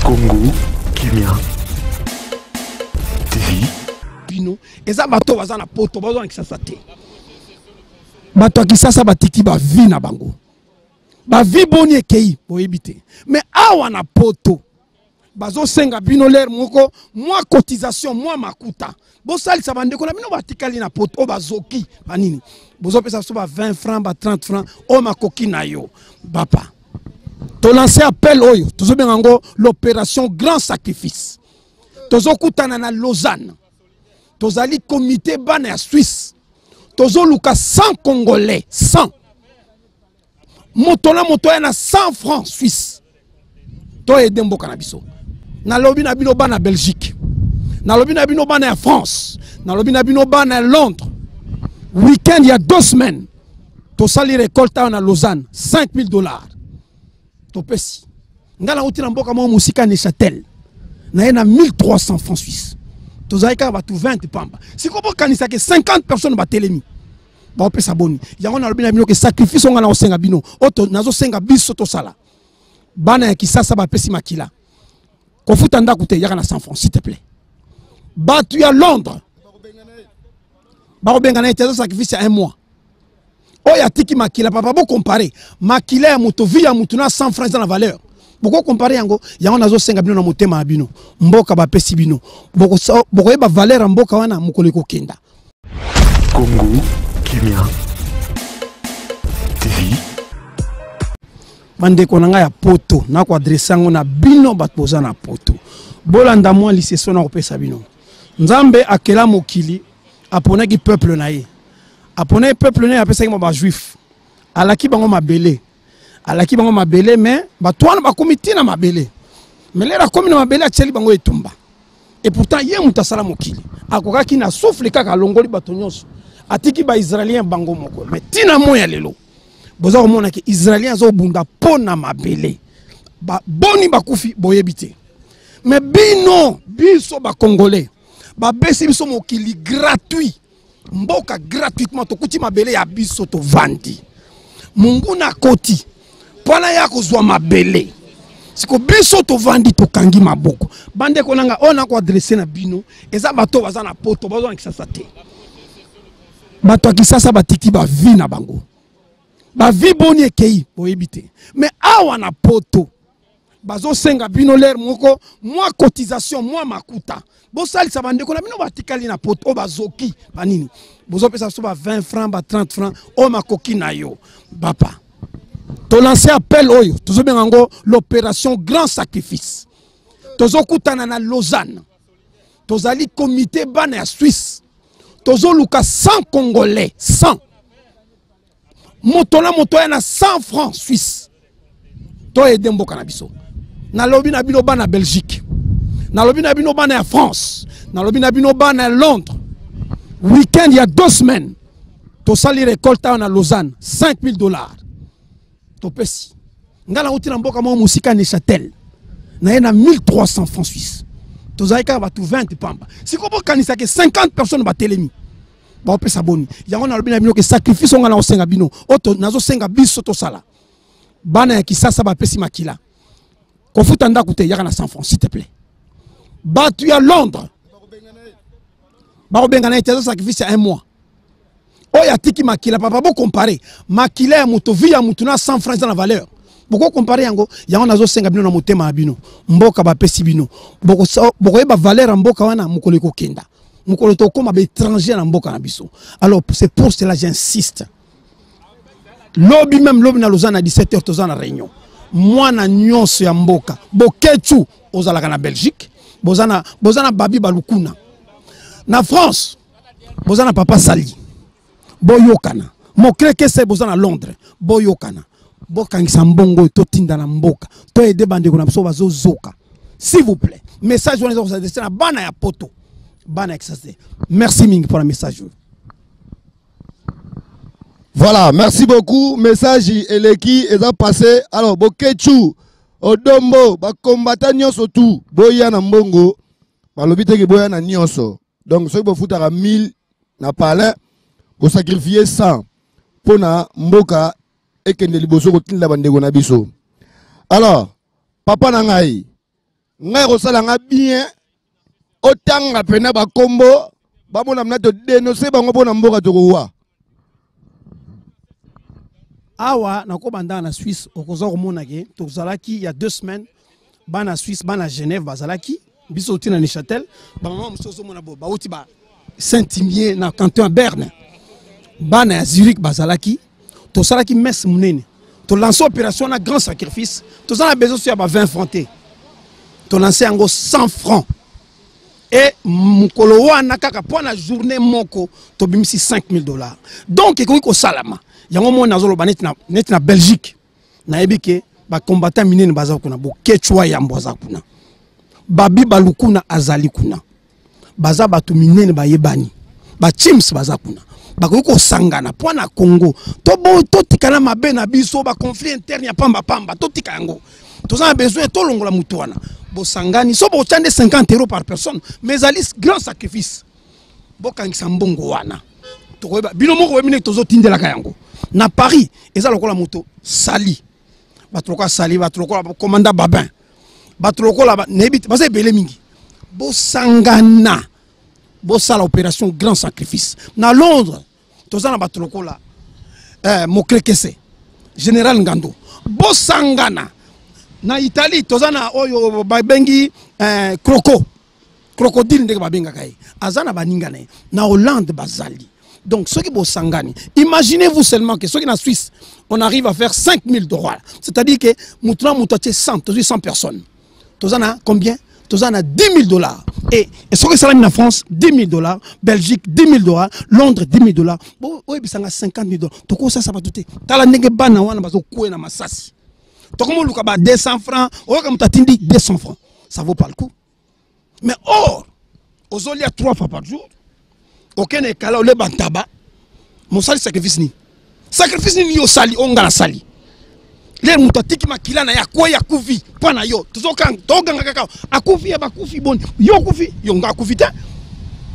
Congo Kimia TV. Bino eza bato baza na poto baza na Kisasa te. Bato ya Kisasa batiki ba vie na bango. Ba vie boni ekei boyebi te. Mais awa na poto bazosenga bino lere moko mwa cotisation mwa makuta bosalisa bandeko na bino batikali na poto oyo bazoki banini bozopesa biso ba 20 francs ba 30 francs oyo makoki na yo bapa tolanse appel oyo tozobenga yango l'opération grand sacrifice. Tozokutana na Lausanne, tozali comité bana ya Suisse, tozoluka 100 Congolais, 100 moto na moto ya na 100 francs suisse to aide mboka na biso. Nalobi na bino bana Belgique, nalobi na bino bana ya France, nalobi na bino bana ya Londres, week-end ya 2 semaines tosali récolte awa na Lausanne 5000 $ topesi. Ngai nauti na mboka moko mosika, Neuchâtel, naye na 1300 francs suisse, tozalaki kaka bato 20 pamba. Sikoyo bokanisaka 50 personnes batelemi baopesa boni? Yango nalobi na bino ke sacrifice oyo ngai nakosenga bino, oyo nazosenga biso tosala, bana ya Kisasa bapesi makila, kofuta ndako te, yaka na 100 francs s'il te plaît. Bato ya Londres bakobengana ye te, eza sacrifice ya un mois oyo atiki makila. Papa, bocompare makila ya moto, vie ya motu na 100 francs eza na valeur, bokocompare yango. Yango nazosenga bino na motema ya bino, mboka bapesi bino, bokoyeba valeur ya mboka wana mokolo ekokenda. Congo Kimia TV. Bandeko na ngai ya poto, nakoadresse yango na bino bato boza na poto, bolanda mwa liseso na kopesa bino. Nzambe akela mokili, aponaki peuple na ye, aponaki peuple na ye, apesaki mwa bajuif, alaki bango mabele, alaki bango mabele. Mais bato wana bakomi ntina mabele, mais lelo akomi na mabele, atieli bango etumba. Et pourtant ye moto asala mokili, akokaki na souffle kaka alongoli bato nyonso, atiki baisraélien bango moko. Mais ntina moi ya lelo boza komona ke israélien azobunda mpo na mabele, boni bakufi boyebi te. Mais bino, biso bacongolais, babesi biso mokili gratuit, mboka gratuitement, tokuti mabele ya biso tovandi, monguna akoti mpona ya kozwa mabele. Siko biso tovandi, tokangi maboko. Bandeko na nga, oyo nakoadresse na bino eza bato baza na poto, baza na Kisasa te. Bato ya Kisasa batiki bavie na bango, bavie boni ekei boyebi te. Mais awa na poto bazosenga bino lere moko mwa cotisation mwa makuta, bosalisa bandeko na bino batikali na poto oyo bazoki banini, bozopesa biso ba 20 francs ba 30 francs oyo makoki na yo. Bapa, tolanse appel oyo tozobenga yango l'opération grand sacrifice. Tozokutana na Lausanne, tozali comité bana ya Suisse, tozoluka 100 Congolais, 100 moto na moto ya na 100 francs suisse to aide mboka na biso. Nalobi na bino bana Belgique, nalobi na bino bana ya France, nalobi na bino bana ya Londres, week-end ya 2 semaines tosali récolte awa na Lausanne 5000 $ topesi. Ngai nauti na mboka moko mosika, Neuchâtel, naye na 1300 francs suisse, tozalaki kaka bato 20 pamba. Sikoyo bokanisaka 50 personnes batelemi baopesa boni? Yango nalobi na bino ke sacrifice oyo ngai nakosenga bino, oyo nazosenga biso tosala, bana ya Kisasa bapesi makila, kofuta ndako te, yaka na 100 francs s'il te plaît. Bato ya Londres bakobengana ye te, eza sacrifice ya un mois oyo atiki makila. Papa, bocompare makila ya moto, vie ya motu na 100 francs eza na valeur, bokocompare yango. Yango nazosenga bino na motema ya bino, mboka bapesi bino, bokoyeba valeur ya mboka wana mokolo ekokenda, mokolo tokóma baétranger na mboka na biso. Alors c'est pour cela j'insiste, lobi même lobi na Lausanne na 17 heures toza na réunion. Mwana nyonso ya mboka, Boketu ozalaka na Belgique, boza na, boza na Babi Balukuna na France, boza na Papa Sali, boyokana. Mokrekese boza na Londres, boyokana, bokangisa mbongo oyo totinda na mboka, toaider bandeko na biso bazozoka. S'il vous plaît, message wana eza kos'adresser na bana ya poto, bana ya Kisasa. Merci mingi mpona message oyo. Voilà, merci beaucoup. Message eleki eza passé. Alors, Bokechu, Odombo, ba combattant nyonso tout, boya na mbongo, balobi te ke boya na nyonso. Donc soki bofutaka 1000 na palin, bosacrifier 100 mpona mboka ekende liboso, kotinda bandeko na biso. Alors, papa na ngai, Ngai ekosala nga bien otanga pena bakombo bamona mna todenonse bango mpo na mboka tokowa. Awa nakobanda na Suisse, okoza komona ke tozalaki ya 2 semaines bana Suisse, bana Genève bazalaki biso oti na Neuchâtel, bamama mosusu ozomona bo bauti ba Saint-Imier na canton ya Berne, bana ya Zurich bazalaki. Tosalaki messe monene, tolance opération na grand sacrifice. Toza na besoin so ya ba 20 francs te, tolance yango 100 francs. E mokolo wana kaka mpo na journée moko tobimisi 5000 $. Donc ekoki kosalama yango. Moni nazoloba neti na Belgique, nayebi ke bacombattant minene baza kuna. Bokecwa yambo aza kuna, Babi Balukuna azali kuna, baza bato minene bayebani, bachims baza kuna, bakoki kosangana mpo na Congo. Totikala mabe na biso, baconflit interne ya pambapamba totika yango. Toza na besoin tolongola motu wana. Bosangani so botya nde 50 € par personne, mais ezali grand sacrifice. Bokangisa mbongo wana, tokoyeba bino moko boyebi ndenge tozotindelaka yango na Paris. Eza lokola moto sali, bato lokola sali, bato lokola commandant Babin, bato lokola nayebi te, baza ebele mingi. Bosangana, bosala opération grand sacrifice. Na Londres toza na bato lokola Mokrekese, général Ngando, bosangana. Na Italie toza na oyo babengi Croco, crocodile ndenge babengaka ye, aza na baninga na ye. Na Hollande bazali. Donc soki bosangani, imaginez-vous seulement que soki na Suisse on arrive à faire 5000 $, c'est-à-dire que motu na motu atie 100, tozwi 100 personnes, toza na combien? Toza na 10 000 $. Et soki esalami na France 10 000 $, Belgique 10 000 $, Londres 10 000 $, oyebisanga 50 000 $, tokosasa bato te. Tala ndenge bana wana bazokwea na masasi, tokomoluka ba 200 francs. Oyoka moto atindi 200 francs, ça vaut pas le coup. Mais or ozolia 3 fois par jour, okende ekala oleba ntaba, mosali sacrifice nini? Sacrifice nini yo osali oyo nga nasali? Lere moto atiki makila na ye, akwei, akufi mpo na yo, toganga kaka akufi ya bakufi. Boni yo okufi? Yo nga akufi te,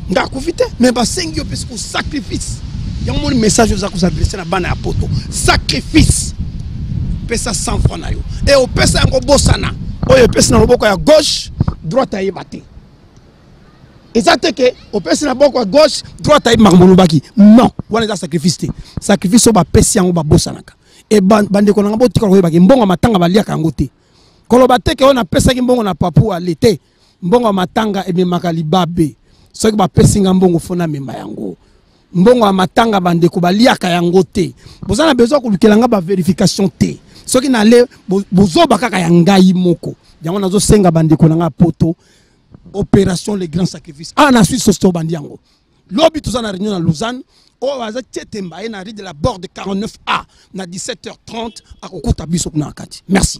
nga akufi te, mais basengi yo mpesi ko sacrifice yango. Moni message oza kos'adresser na bana ya poto: sacrifice, pesa 100 francs na yo e opesa yango, bosana oyo epesi na loboko ya gauche, droite ayeba te. Eza te ke opesi na boko ya gauche, droite ayebi makambo olobaki. Non, wana eza sacrifice te. Sacrifice oyo bapesi yango babosanaka. E bandeko na nga, botika koyebaki mbongo ya matanga baliaka yango te. Koloba te ke oyo napesaki mbongo na Papu ale te. Mbongo ya matanga ememaka libabe. Soki bapesi nga mbongo, fo namema yango. Mbongo ya matanga, bandeko, baliaka yango te. Boza na besoin kolukela nga bavérification te. Soki nale bozoba kaka ya ngai moko yango, nazosenga bandeko na nga poto, opération le grand sacrifice. Ah, na Suisse soso bandi yango lobi, toza na réunion na Lausanne. Oyo aza Tietemba ye na rue de la Borde 49A na 17h30, akokuta biso kuna na kati. Merci.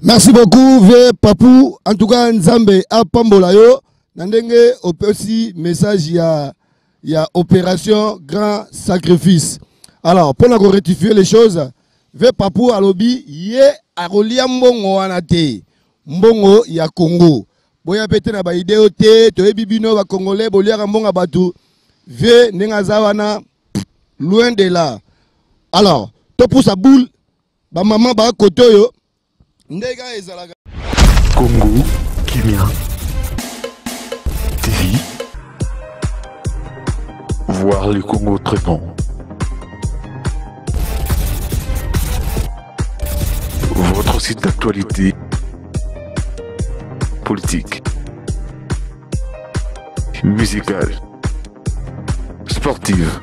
Merci beaucoup, vieux Papou. En tout cas, Nzambe apambola yo na ndenge opesi message ya opération grand sacrifice. Alors, pour na rectifier les choses, vieux Papou alobi ye akolia mbongo wana te. Mbongo ya Congo. Boya pete na ba idée te, toyebi bino ba Congolais boliaka mbongo ya bato. Vieux ndenge aza wana, loin de là. Alors, topusa boule, ba maman ba kote oyo ndenge ezalaka. Congo Kimia TV. Voir le Congo autrement. Votre site d'actualité politique, musicale, sportive,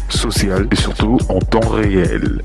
sociale et surtout en temps réel.